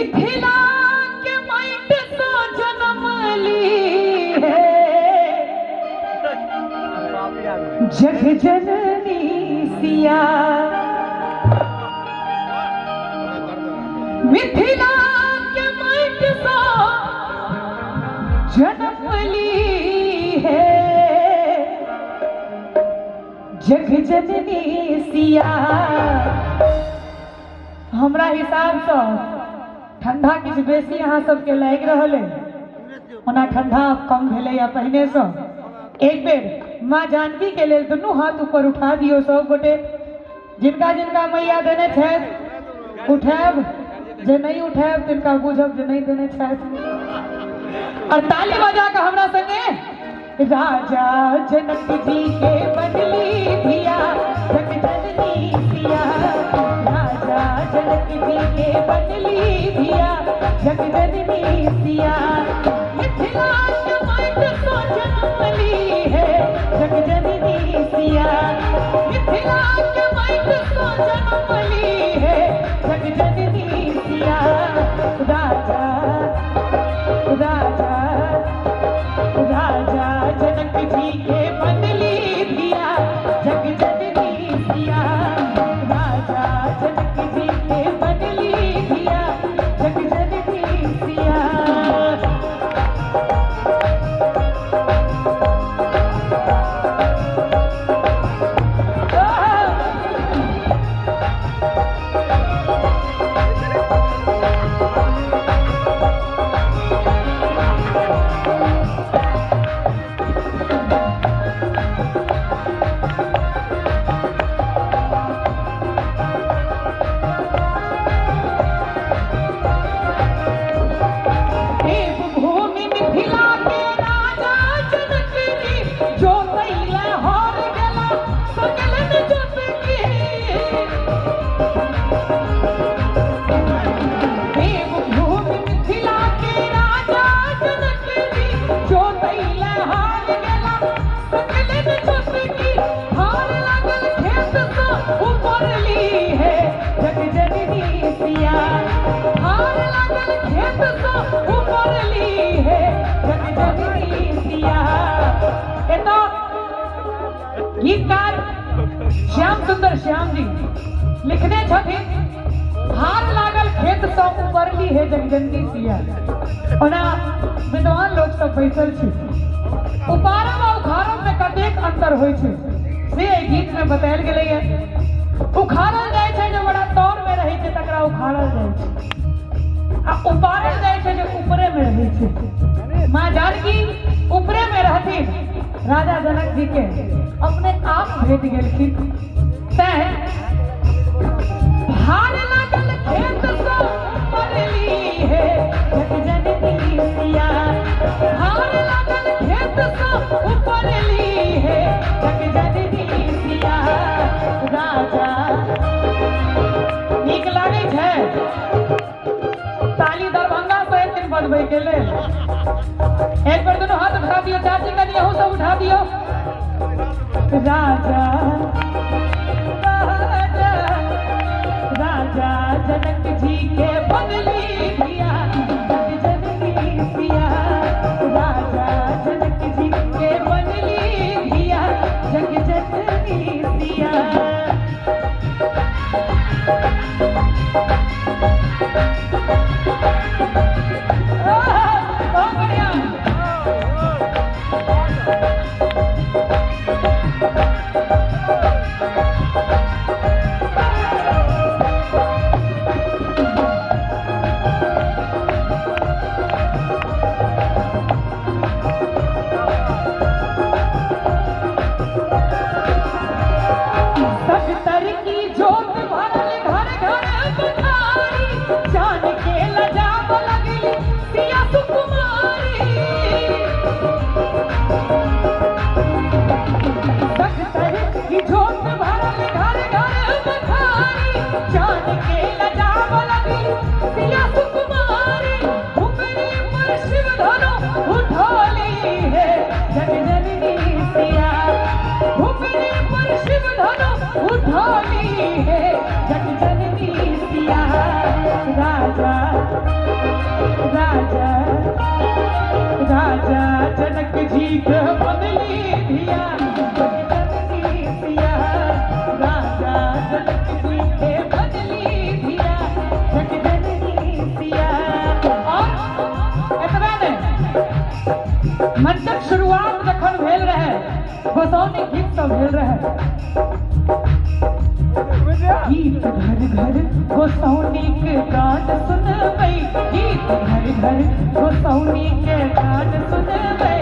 मिथिला के माटि सँ जन्म ली है, जग जननी सिया। मिथिला के माटि सँ जन्म ली है, जग जननी सिया। हमरा हिसाबसँ ठंडा किछु बेसी अहाँ सबके लागि रहल अइ। ओना ठंडा कम भेलैए पहिनेसँ। एक बेर माँ जानकी के लेल दुनू हाथ ऊपर उठा दियौ सब गोटे। जिनका जिनका मैया देने छथि उठायब, जे नहीं उठायब तिनका बुझब जे नहीं देने छथि। और ताली बजा के हमरा संगे राजा जनक जी के बनली धिया, जग जननी सिया। राजा जनक जी के बनली धिया, जग जननी सिया। मिथिला के माटि सँ जन्मली है, जग जननी सिया। मिथिला के माटि सँ जन्मली है, जग जननी सिया। राजा राजा राजा जनक जी के बनली धिया, जग जननी सिया। राजा जनक जी के बनली धिया, जग जननी सिया। देवभूमि मिथिला के राजा जनक जी, जो तैला हार गेला सकलन जत की। देवभूमि मिथिला के राजा जनक जी, जो तैला हार गेला सकलन जत की। हार लागल खेत सँ उपरली है, जग जननी सिया। हार लागल खेत सँ उपरली है, जग जननी सिया। एतऽ गीतकार श्याम सुंदर श्याम जी लिखने छथिन, हार लागल खेत सँ उपरली है जग जननी सिया। ओना विद्वान लोक सब बैसल छी, उपारब आ उखाड़ब में कतेक अंतर होइ छै से एहि गीत में बतायल गेलैए। उखाड़ल जाइ छै जे बड़ा तर में रहै छै तकरा उखाड़ल जाइ छै, आ उपारल जाइ छै जे ऊपरे में रहै छै। माँ जानकी ऊपरे में रहथिन, राजा जनक जी के अपने आप भेट गेलखिन। तैं भार लागल खेत सँ उपरली है, जग जननी सिया। भार लागल खेत सँ उपरली है, जग जननी सिया। राजा नीक लागै छै ताली दरभंगा से एक दिन बजबै के लेल। एक बेर दुनू हाथ उठा दियौ चाची, कनि अहूँ सब उठा दियौ। राजा राजा राजा जनक जी के बनली धिया, जग जननी सिया। राजा जनक जी के बनली धिया, जग जननी सिया। बहुत बढ़िया। राजा राजा राजा जनक जी के बदली धिया जननी सिया, राजा जनक जी के बदली धिया जननी सिया। और एतबे नहि, मंचक शुरुआत जखन भेल रहे गोसाउनी गीत सब भेल रहे, गीत घर घर गोसाउनी के गान सुनबै, गीत घर घर गोसाउनी के गान सुनबै,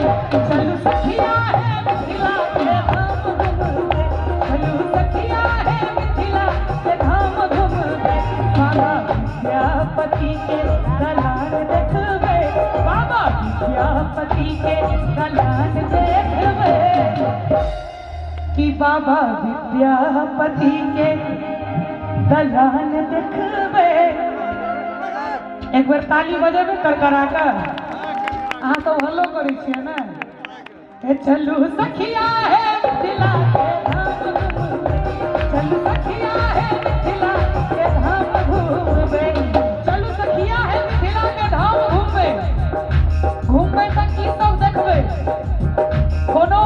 चलू सखिया है मिथिला के धाम घुमबै, चलू सखिया है मिथिला के धाम घुमबै, बाबा विद्यापति के दलान देखबै, बाबा विद्यापति के दलान देखबै, कि बाबा विद्यापति के दलान देखबै। एक बेर ताली बजेबै करकरा कऽ, अहाँ सब हल्लो करै छियै ने। ए चलू सखिया है मिथिला के धाम घुमबै, चलू सखिया है मिथिला के धाम घुमबै, चलू सखिया है मिथिला के धाम घुमबै। घुमबै तऽ की सब देखबै? कोनो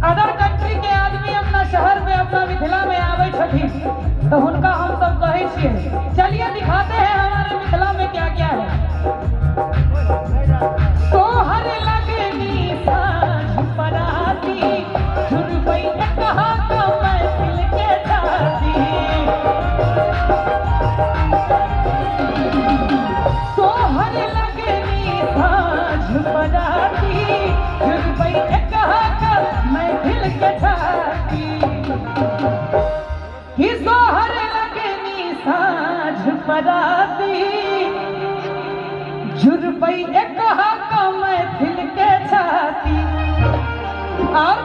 अदर कंट्री के आदमी अपना शहर में अपना मिथिला में आबै छथिन तो हुनका हम सब कहै छियै चलिए दिखाते हैं हमारे मिथिला में क्या क्या है। सोहर लगनी साँझ पराती, झुरबै कहा मैथिल के छाती, सोहर लगनी साँझ पराती, झुरबै कहा मैथिल के छाती, कि सोहर लगनी साँझ पराती, झुरबै कहा मैथिल के छाती, और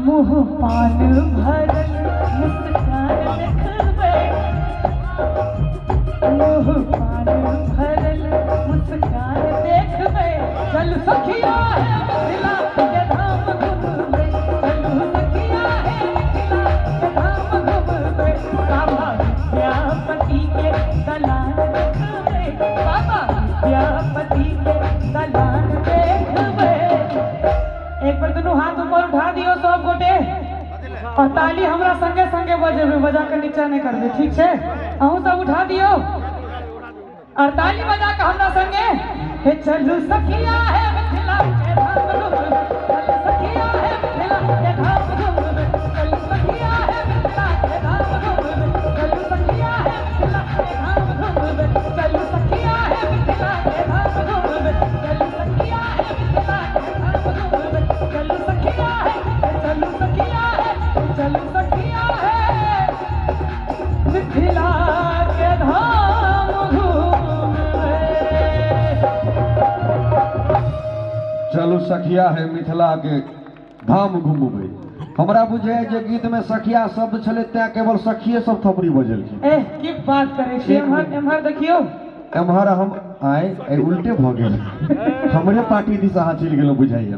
मुँह पान भरल मुस्कान देखबै, मुँह पान भरल मुस्कान देखबै, चलू सखिया है मिथिला के धाम घुमबै, चलू सखिया है मिथिला के धाम घुमबै, बाबा विद्यापति के दलान देखबै, बाबा विद्यापति के दलान देखबै। एक बेर दुनू हाथ ऊपर उठा दियौ सब गोटे और ताली हमरा संगे संगे बजेबै, बजा के नीचा नहि करबै, ठीक छै? अहूँ सब उठा दियौ और ताली बजा के हमरा संगे, हे चलू सखिया है मिथिला के धाम घुमबै, चलू सखिया है मिथिला के धाम घुमबै, चलू सखिया है मिथिला के धाम घुमबै, चलू सखिया है मिथिला के धाम घुमबै, चलू सखिया है मिथिला के धाम घुमबै, चलू सखिया है मिथिला के धाम घुमबै, चलू सखिया है, चलू सखिया है, चलू सखिया है मिथिला के धाम घुमबै। चलू सखिया है मिथिला के धाम घुमबै। हमरा बुझे जे गीत में सखिया शब्द छलै तैं केवल सखिए सब थपड़ी बजेलखिन। एह की बात करै छी, एम्हर एम्हर देखियौ, एम्हर हम आय उल्टे भऽ गेल, हमरे पार्टी दिस अहाँ चलि गेलहुँ बुझाइए।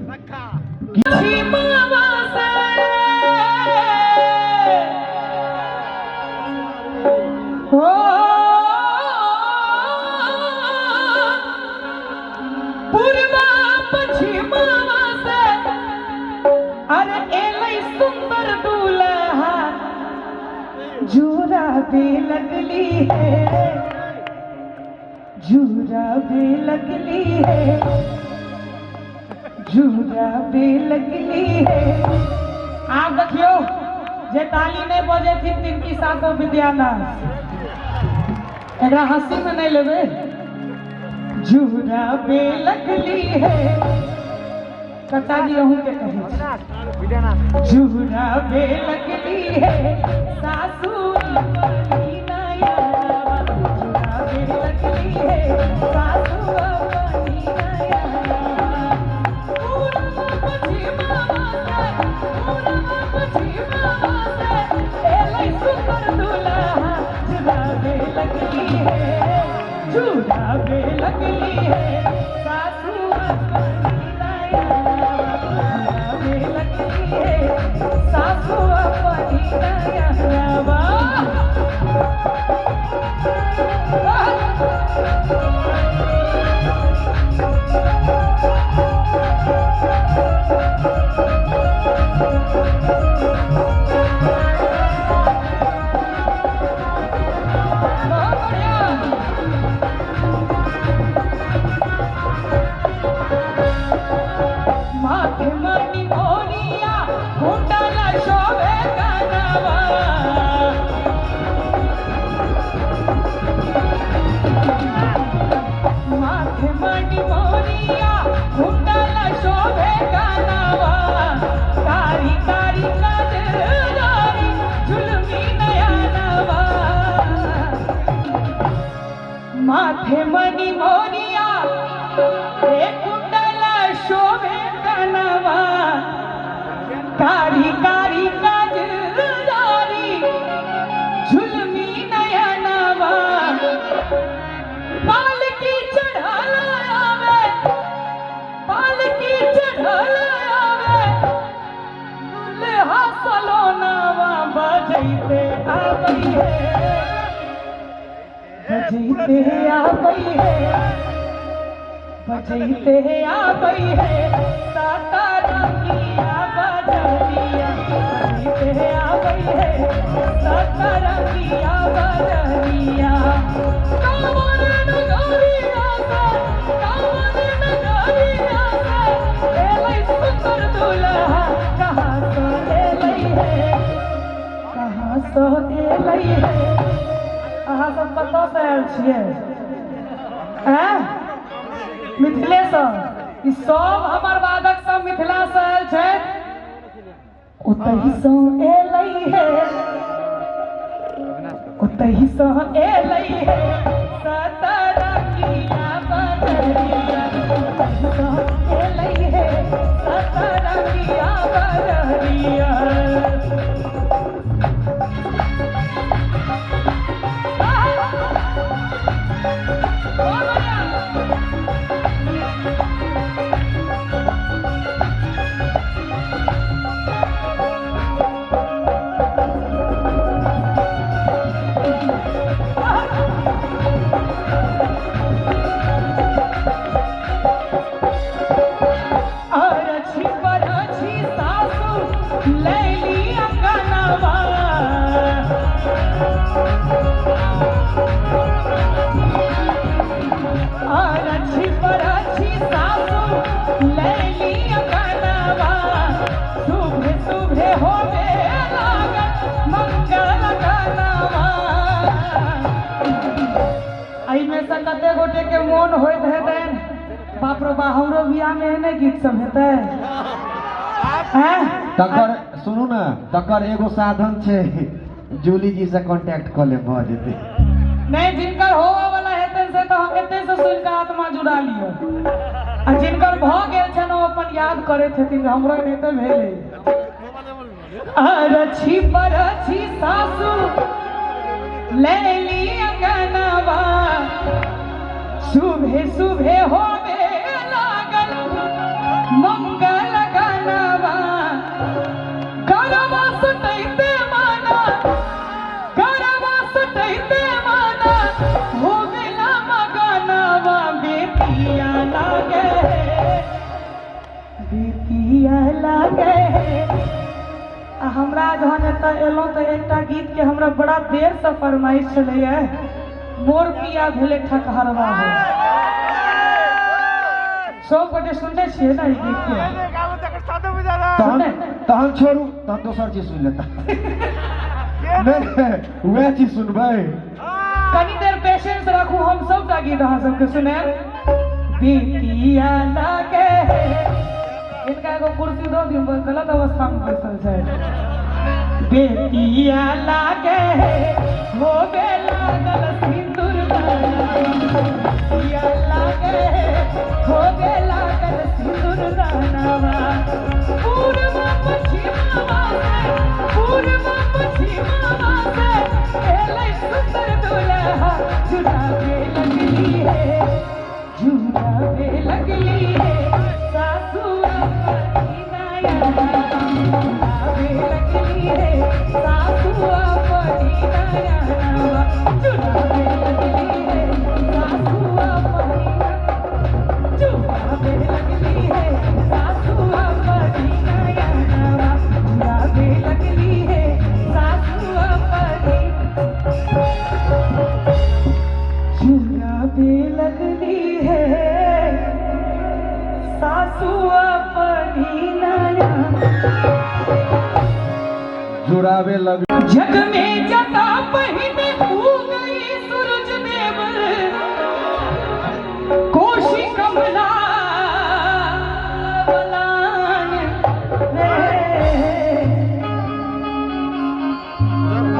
पूर्वा पश्चिमा से अरे एलै सुंदर दूल्हा, जुरा भी लगली है, जुरा भी लगली है, जुरा भी लगली है। आप देखियो जे ताली नहीं बजेथिन तिनकी सातो विद्यानाश, एकरा हंसी में नहीं लेबै। जुरा बे लगली है, चाचा जी अहूँ के कहै छी, जुरा बे लगली है, सासू अपनी नया, जुरा बे लगली है, सासू अपनी नया, पूरब पश्चिमा से, पूरब पश्चिमा से एलै सुंदर दूल्हा, जुरा बे लगली है, जुरा बे लगली है, सासू अपनी नया, जुरा बे लगली है, सासू अपनी नया। माथे मणि मोरिया रे कुंडल शोभे कनवा कारी कारी कजरारी झुलमी नयनवा पालकी चढ़ल आवे पालकी चढ़ल आवे दुल्हा सलोनावा बजैते आबै है बजैते आबै है बजैते आबै है साता रंगिया बजरिया बजैते आबै है साता रंगिया बजरिया कांवर नगरिया से कांवर नगरिया से एलै सुंदर दुल्हा कहाँ से एलै है कहाँ से एलै है। अहाँ सब कतऽसँ आयल छियै? आँय मिथिलेसँ? ई सब हमर वादक सब मिथिलासँ आयल छथि। ओतहिसँ एलै है ओतहिसँ एलै है सतरंगिया बजरिया ओतहिसँ एलै है सतरंगिया बजरिया। अरछी परछी सासु लैली अंगनवा अरछी परछी सासु लैली अंगनवा शुभे शुभे होवे लागल मंगल गानवा। एहिमे से कते गोटे के मोन होइत हेतनि बाप रो बा हमरो बियाह में एहने गीत सब हेतै? हैं? तकर सुनू ने, तकर एगो साधन छै, जूली जी से कांटेक्ट कऽ लेब भऽ जेतै। नहीं, जिनकर होवे वाला हेतनि से तऽ एते से सुनि कऽ आत्मा जुड़ा लिअ, आ जिनकर भऽ गेल छनि ओ अपन याद करैत हेथिन जे हमरो एनाहिते भेलै। अरछी परछी सासु लैली अंगनवा शुभे शुभे होवे लागल मंगल गानवा गरबा सटैते माना गरबा सटैते माना हो गेला मगनवा बेटिया लागे बेटिया लागे। आ हमरा जहन एतऽ एलहुँ तऽ एकटा गीत के हमरा बड़ा देर से फरमाइश छलैया, मोर पिया भेलै ठकहरवा हो। सब गोटे सुनने छियै ने ई गीत के? तहन तहन छोड़ू, तहन दोसर चीज सुनि लेता। नहीं वएह चीज सुनबै। कनी देर पेशेंस राखू, हम सबटा गीत अहाँ सबके सुनायब। बेटिया लागे इनका एगो कुर्सी दऽ दियौ, गलत अवस्था में बैसल छै। बेटिया लागे होबे लागल सिंदूर बेटिया लागे होबे लागल सिंदूर दानवा पूर्वा पश्चिमा से पूर्वा पश्चिमा से एलै सुंदर दुल्हा जुड़ावे लगली है जुड़ावे लगली है सासु अपनी नया जुड़ावे लगली है सासु अपनी नया जुड़ावे लगली है सासु अपनी जुड़ावे लगली है सासु अपनी नया जुड़ावे लगली है सासु अपनी जुड़ावे लगली है सासु अपनी नया जुड़ावे लग। जग में जता पहिने उगई सूरज देव कोशी कमला बलान रे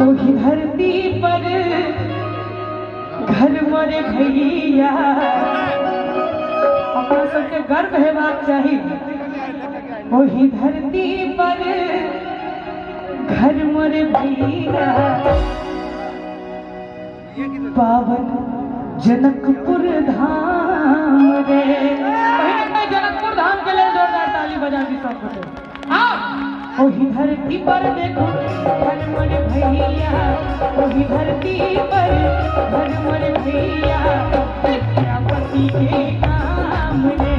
ओही धरती पर घर मोरे भैया। अपना सबके गर्व हेबाक चाही ओही धरती पर घर मोरे भैया। पावन जनकपुर धाम रे। पहिने जनकपुर धाम के लेल जोरदार ताली बजा दी सब गोटे। ओही धरती पर देखो घर मोरे भैया, ओही धरती पर घर मोरे भैया, विद्यापति के नाम रे।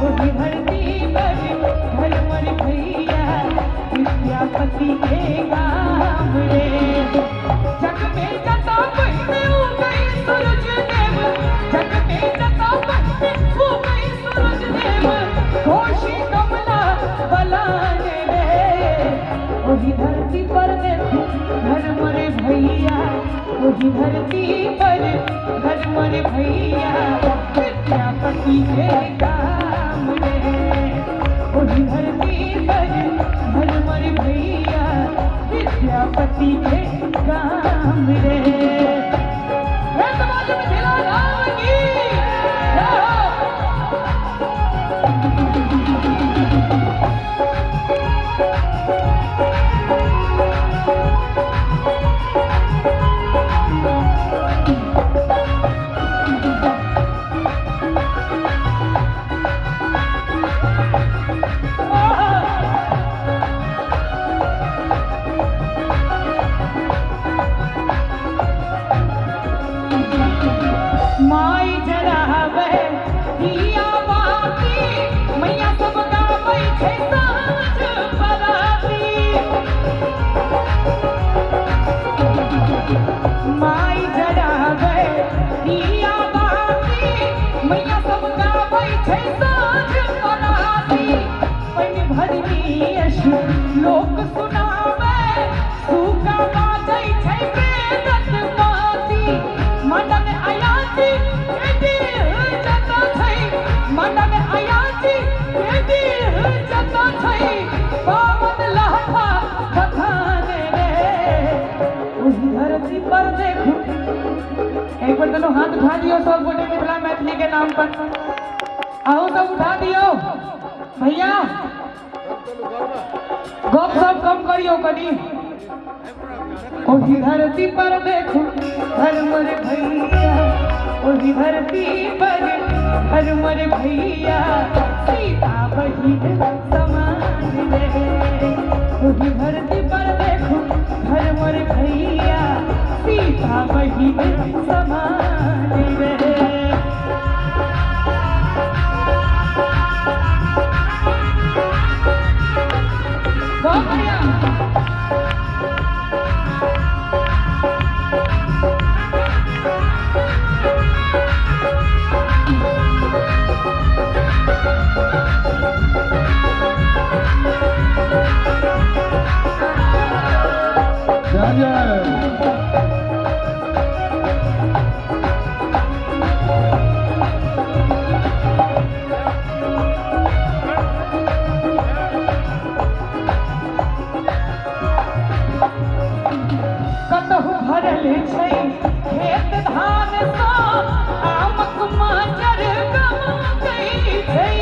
ओही धरती पर घर मोरे भैया, विद्यापति के नाम रे। जग में जता पहिने उगई सूरज देव, जग में जता पहिने उगई सूरज देव, कोशी कमला बलान रे। ओही धरती पर देखो घर मोरे भैया, ओही धरती पर घर मोरे भैया, विद्यापति के काम रे। ओही धरती पर घर मोरे भैया, विद्यापति के काम रे। मिथिला धाम की जय हो। माई जरावे दिया बाती, मैया सब गाबै छै साँझ पराती। माई जरावे दिया बाती, मैया सब गाबै छै साँझ पराती। पानि भरनी यशु लोक सुनावे, सूगा बाजै छै वेदक पाती। मदन अयाची जता छै, मदन अयाची जता छै, पावन लहठा बखान रे। ओही धरती पर देखू, एक बार दोनों हाथ उठा दियो सब गोटे मिथिला मैथिली के नाम पर। आओ सब उठा दियो भैया, गप सब कम करियो कनी। ओही धरती पर देखो घर मोरे भैया, ओही धरती पर घर मोरे भैया, सीता बहिन समान रे। ओही धरती पर देखो घर मोरे भैया, सीता बहिन समान रे। बहुत बढ़िया। जय जय। कतहु भरल छै खेत धान सँ, आमक माजर गमकै छै।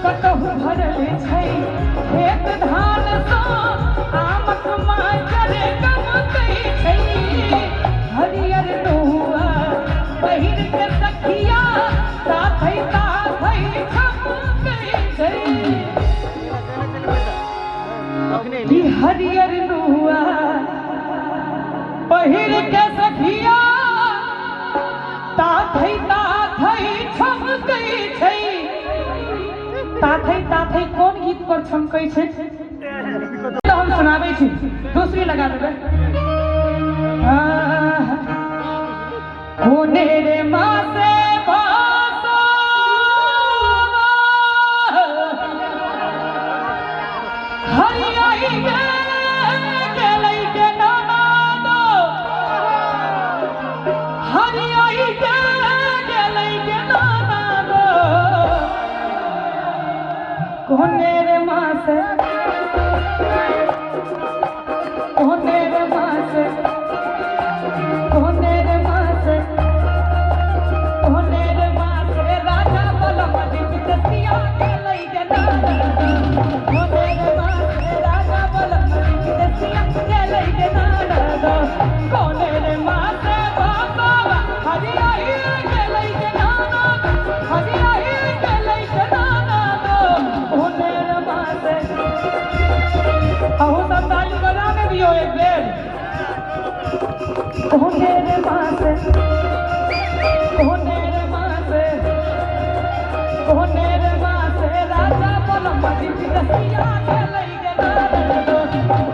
कतहु भरल छै खेत धान सँ, आमक माजर गमकै छै। हरियर नौआ पहिर के सखिया, ताथै ताथै छमकै छै। कि हरियर नुआ पहिर के सखिया, ताथै ताथै छमकै छै। ताथै ताथै कोन गीत पर छमकै छै तऽ हम सुनाबै छी, दूसरी लगा देबै। कोने रे मासे भाषा हरियाई गेलै के नाना दो, हरियाई गेलै के नाना दो। कोने रे मासे, कोने कोने रे मासे, कोने रे मासे, कोने रे मासे राजा बलम जी विदेशिया के लई के नाना दो।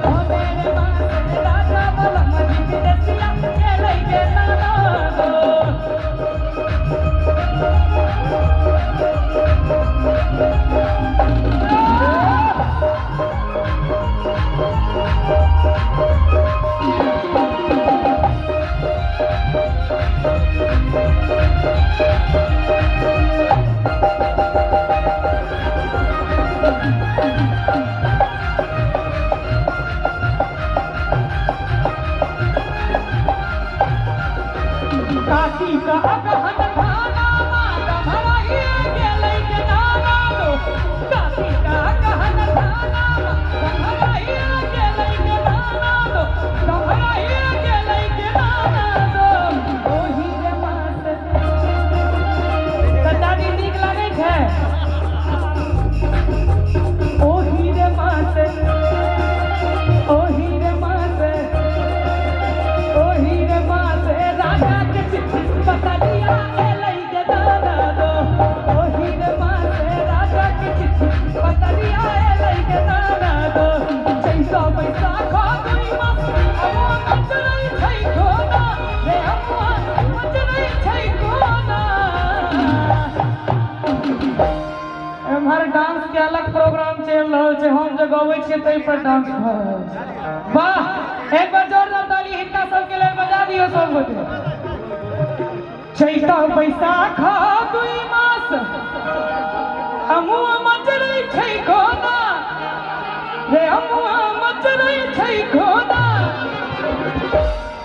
कोने रे मासे राजा बलम जी विदेशिया के लई के नाना दो। काशी का अगहन खाना माता भराई गेलै के नाना दो। काशी का अगहन खाना माता भराई गेलै के नाना दो। भराई गेलै के नाना दो। ओही रे मास दादी नीक लागै छै। ओही रे मास, ओही रे मास, ओही रे मास राजा के चिट्ठी पता दिया एलै के नाना दो। ओही रे मास राजा के चिट्ठी पता दिया एलै के नाना दो। जैसा पैसा खा दुई मास अमुआ मचरै छै कोना रे, अमुआ मचरै छै कोना। एम्हर डांस के अलग प्रोग्राम चलि रहल छै, हम जे गबै छियै ताहि पर डांस भऽ रहल छै। वाह, एक बार जोरदार ताली हिनका सबके लेल बजा दियौ सब गोटे। चैता बैसाख दुई मास अमुआ मचरै छै कोना रे, अमुआ मचरै छै कोना।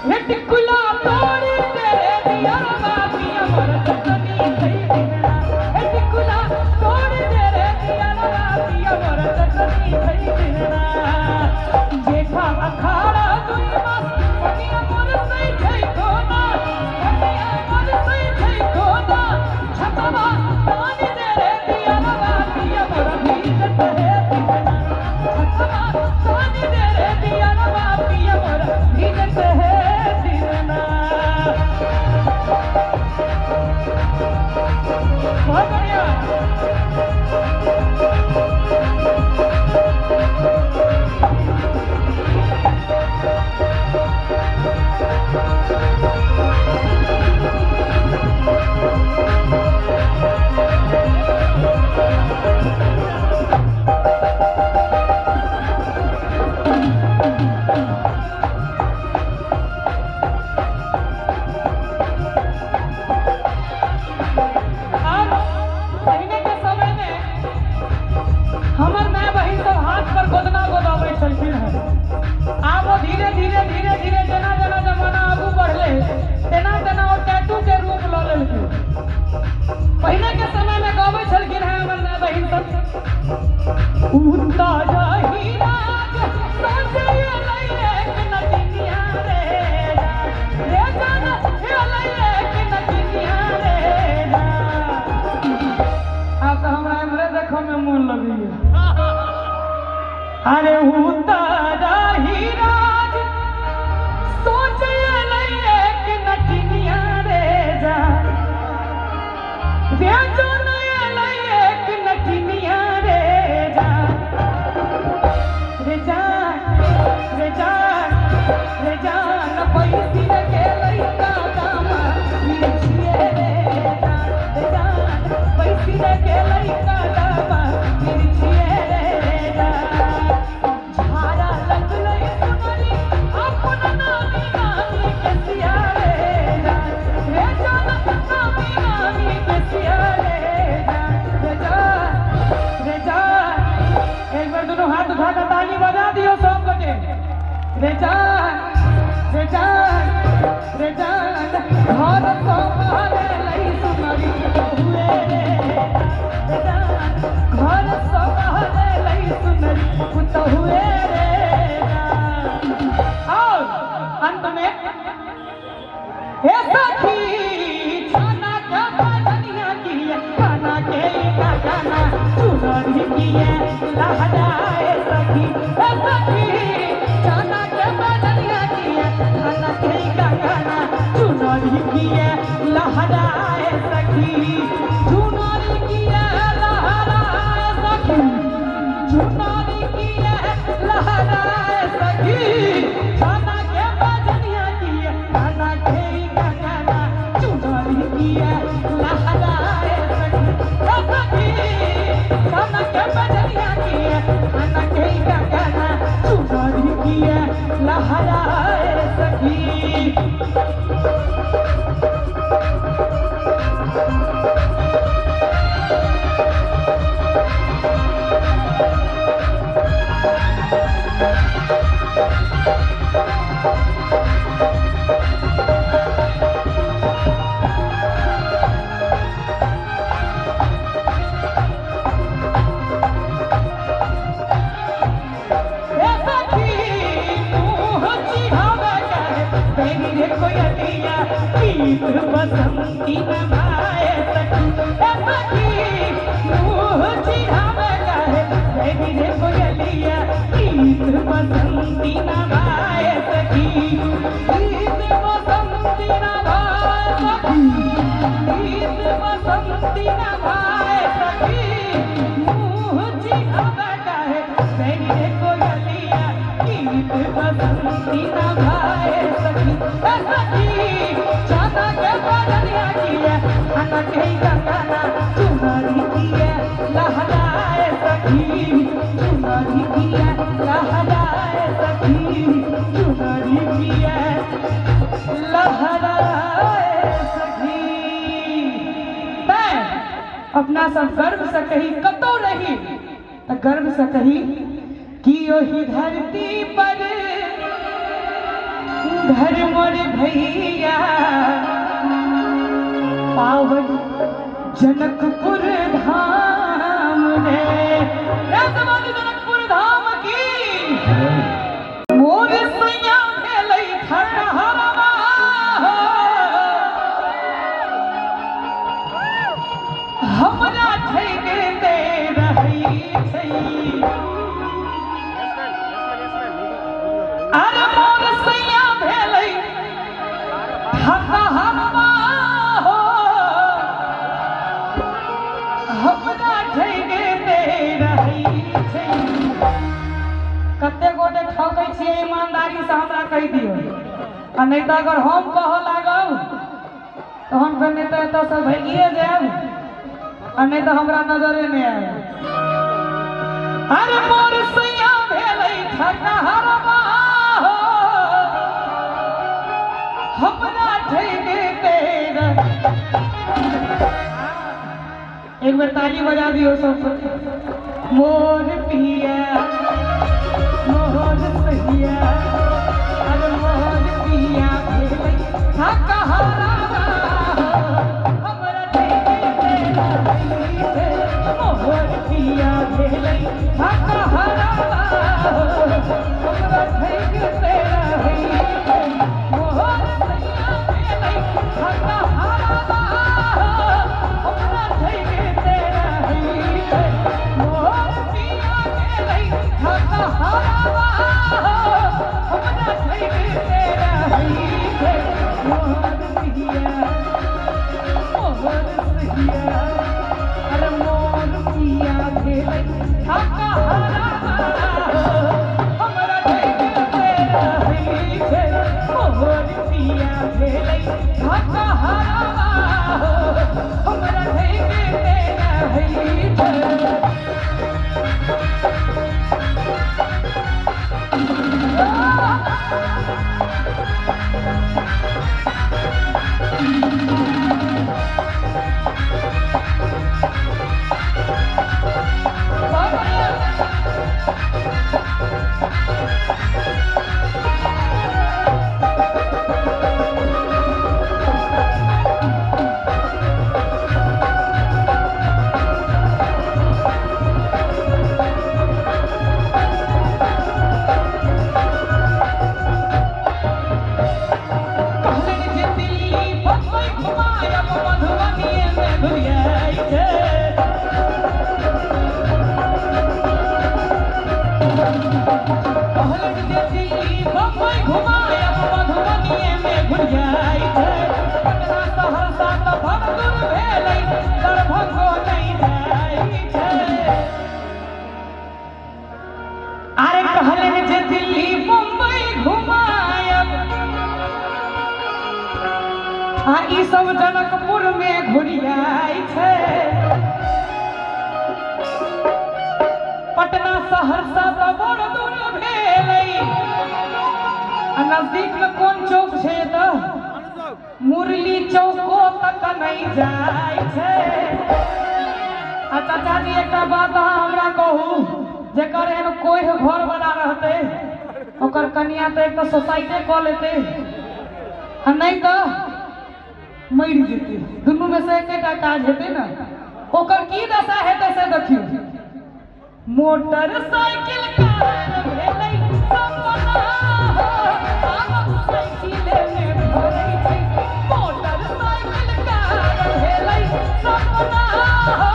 रे टिकुला तोड़ी तेरे दिया बाती अमर चटनी छै दिना। रे टिकुला तोड़ी तेरे दिया बाती अमर चटनी छै दिना। जेठा अखाड़ा दुई मास कनिया मरसै छै कोना, कनिया मरसै छै कोना। छतवा तानी तेरे दिया बाती अमर भीजत है दिना। छतवा तानी तेरे दिया बाती अमर भीजत है दिना। बहुत बढ़िया। और पहिने के समय में हमर माय बहिन सब हाथ पर गोदना गोदाबै छलखिन हेँ। आब ओ धीरे धीरे धीरे धीरे जेना जेना जमाना आगू बढ़लै तेना तेना ओ टैटू के रूप लऽ लेलकै। पहिने के समय में गबै छलखिन हेँ हमर माय बहिन सब। उता जाही राज सोचे एलै एक नटिनिया रे जा, रे जाना एलै एक नटिनिया रे जा। आब तऽ हमरा एम्हरे देखऽ में मोन लगैया। अरे उतारा ही राज सोचे एलै एक नटिनिया रे जा, रे जाना एलै एक नटिनिया रे जा। रे जा, रे जा, रे जान पैसी रे गेलै कादामा मिर्चिए रे जा। रे जान पैसी रे गेलै कादामा मिर्चिए रे जा। झाड़ा लगलै सुनरी अपन नानी नानी के सिया रे जा। रे जान नानी नानी के सिया रे जा। रे जा, रे जा। एक बार दोनों हाथ उठा कर ताली बजा दियो सब गोटे। रे जान, रे जान, रे जान घर सम्हारे लै सुनरी हुए रे। रे जान घर सम्हारे लै सुनरी पुतहुए रे जान। और अंत में हे सखी छाना के बजनिया किया खाना के गाना चुनरी किया लहराए सखी। हे सखी छाना के बजनिया किया खाना के गाना चुनरी किया लहराए सखी, चुनरी किया लहराए सखी, चुनरी किया लहराए सखी, खाना के बजनिया किया खाना के कंगना, चुनरी किया लहराए सखी, सखी खाना के बजनिया किया खाना के कंगना, चुनरी किया लहराए सखी। बसंती नभाए सखी, सखी मुँह चिढ़ावे काहे तेरी रे कोयलिया, गीत बसंती नभाए सखी, गीत बसंती नभाए सखी, गीत बसंती नभाए सखी, मुँह चिढ़ावे काहे तेरी रे कोयलिया, गीत बसंती नभाए सखी, सखी खाना के बजनिया किया खाना के कंगना, चुनरी किया लहराए सखी, चुनरी किया लहराए सखी, चुनरी किया लहराए सखी। तैं अपना सब गर्व से कही कतौ रही तो गर्व से कही कि ओही धरती पर घर मोर भैया पावन जनकपुर धाम रे, जनकपुर धाम की मोर सैया भेलै खटहरवा, हमरा ठैकते रहै छै, अरे मोर सैया भेलै खटहरवा, हमरा ठैकते रहै छै। कते गोटे ठकै छियै ईमानदारी से हमरा कहि दियौ, आ नहि तऽ अगर हम कहऽ लागब तहन फेर नहि तऽ एतऽसँ भागिए जायब, आ नहि तऽ हमरा नजरे नहि आयब। अरे मोर सैया भेलै खटहरवा, हमरा ठैकते रहै। एक बेर ताली बजा दियौ सब। मोर पिया मोर सैया, अरे मोर पिया भेलै खटहरवा, हमरा ठैकते रहै छै, मोर पिया भेलै खटहरवा, हमरा ठैकते रहै छै, मोर सैया भेलै खटहरवा, हमरा ठैकते रहै छै, मोर पिया भेलै खटहरवा, हमरा ठैकते रहै छै, मोर पिया मोर सैया, अरे मोर पिया भेलै खटहरवा, हमरा ठैकते रहै छै, मोर पिया भेलै खटहरवा, हमरा ठैकते रहै छै। घुमायब मधुबनीए में घुरियाइ छै। आ ई सब जनकपुर में घुरियाई छै। पटना सहरसा तऽ बड़ दूर भेलै, आ नजदीक में कोन चौक छै तऽ मुरली चौको तक नहीं जाय छै। आ चाचा जी एकटा बात अहाँ हमरा कहू, जेकर एहन कोई घर वाला रहते ओकर कनिया तऽ एक तऽ सोसाइटे कऽ लेते आ नहीं तऽ मरि जेतै, दुनू में से एकेटा काज हेतै ने, ओकर की दशा हेतै से देखियौ। मोटरसाइकिल कार भेलै सपना हो, आब साइकिले में भरै छै। मोटरसाइकिल कार भेलै सपना हो,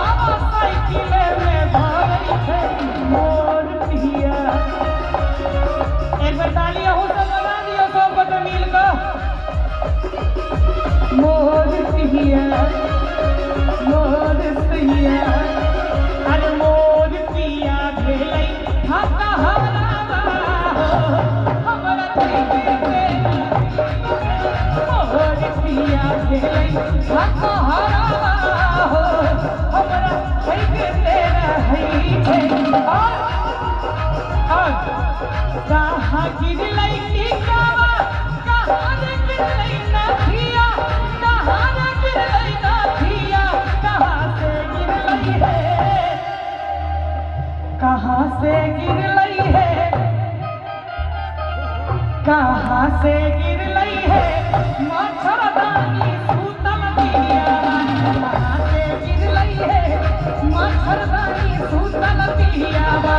आब साइकिले में भरै छै मोर पिया। एक बेर ताली अहूँ सब बजा दियौ सब गोटे मिल कऽ। मोर पिया मोर पिया, अरे मोर पिया भेलै ठाका हरावा हो, हमरा के मोर पिया भेलै ठाका हरावा हो, हमरा के रहै छै। और कहाँ गिरलै टिकावा, कहाँ रे गिरलै नथिया, कहाँ रे गिरलै नथिया, कहाँ से गिरलै है, कहाँ से गिरलै है, कहाँ से गिरलै है मच्छरदानी सूतल पिया, कहाँ से गिरलै है मच्छरदानी सूतल पियावा,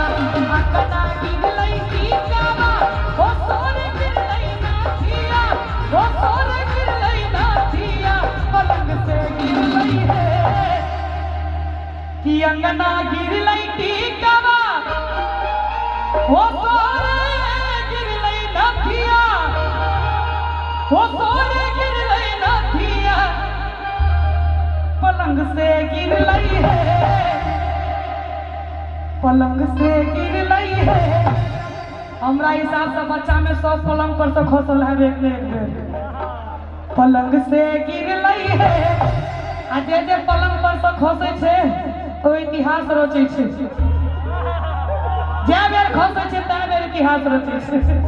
अकना गिरलै टिकावा, ओ सोरे गिरलै नाथिया, ओ सोरे गिरलै नाथिया, पलंग से गिरलै है कि अंगना गिरलै टिकावा, ओ सोरे गिरलै नथिया, ओ सोरे गिरलै नथिया, पलंग से गिरलै है, पलंग से गिरलै है। हमरा हिसाब से बच्चा में सब पलंग पर से खसल है एक ने एक बेर, पलंग से गिरलै है। आ जे जे पलंग पर से खसै छै ओ इतिहास रचै छै, जे बेर खसै छै तै बेर इतिहास रचै छै।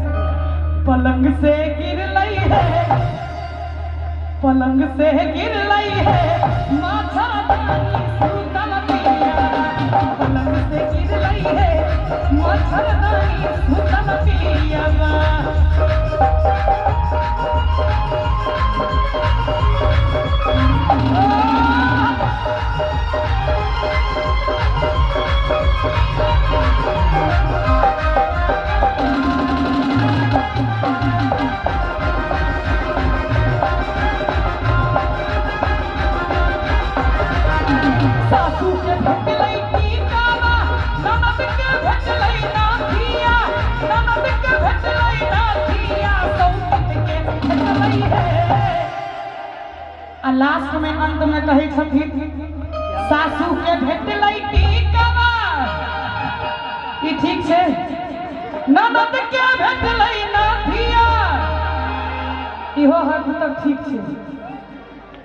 पलंग से गिरलै है, पलंग से गिरलै है मच्छरदानी सूतल पिया, पलंग से गिरलै है मच्छरदानी सूतल पिया। सासू के भेटलै टिकावा, ननद के भेटलै नाथिया, ननद के भेटलै नाथिया, सौतिन के भेटलै है। आ लास्ट में अंत में कहै छथिन सासू के भेटलै टिकावा, ई ठीक छै, ननद के भेटलै नाथिया, इहो हद तक ठीक छै,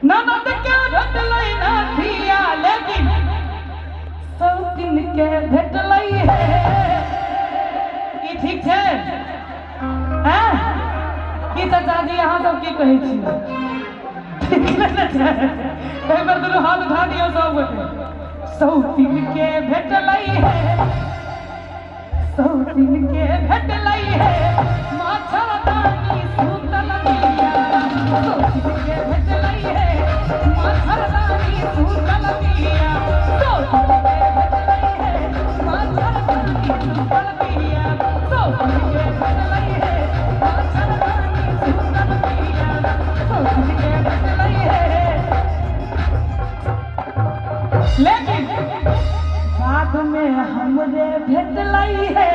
ननद के भेटलै नाथिया, लेकिन सौतिन के भेटलै है, ई ठीक छै। हैं की चाचा जी अहाँ सब की कहै छी? ठीक नहि छै? एक बेर दुनू हाथ उठा दियौ सब गोटे। सौतिन के भेटलै है, सौतिन के भेटलै है मच्छरदानी सूतल पिया, सौतिन के भेटलै है मच्छरदानी सूतल पिया, सौतिन के भेटलै है मच्छरदानी सूतल पिया, सौतिन के भेटलै है मच्छरदानी सूतल पिया, सौतिन के भेटलै है। लेकिन बाद में हमरे भेटलै है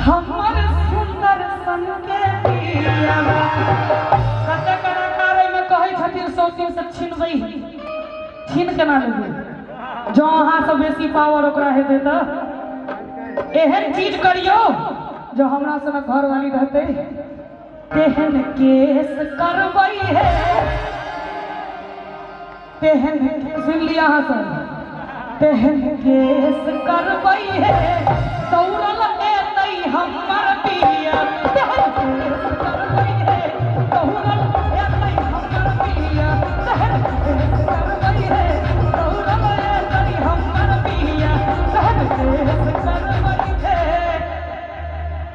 हमर सुंदर सन के पिया। कते कलाकार एहिमे कहै छथिन सौतिन से छिनबै, छीन केना लेबै? जँ अहाँ से बेसी पावर ओकरा हेतै तऽ एहन चीज करियौ जो हमरा सनक घरवाली रहतै तेहन केस करबै है, तेहन, सुन लिया अहाँ सब, तेहन केस करबै है दौड़ल एतै हमर पिया, तेहन केस करबै है दौड़ल एतै हमर पिया, तेहन केस करबै है दौड़ल एतै हमर पिया, तेहन केस करबै है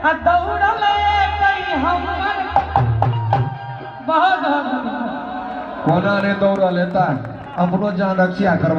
आ दौड़ल एतै हमर। बहुत बहुत कोना ने दौड़ल एता, अपनो जान रक्षा करबा।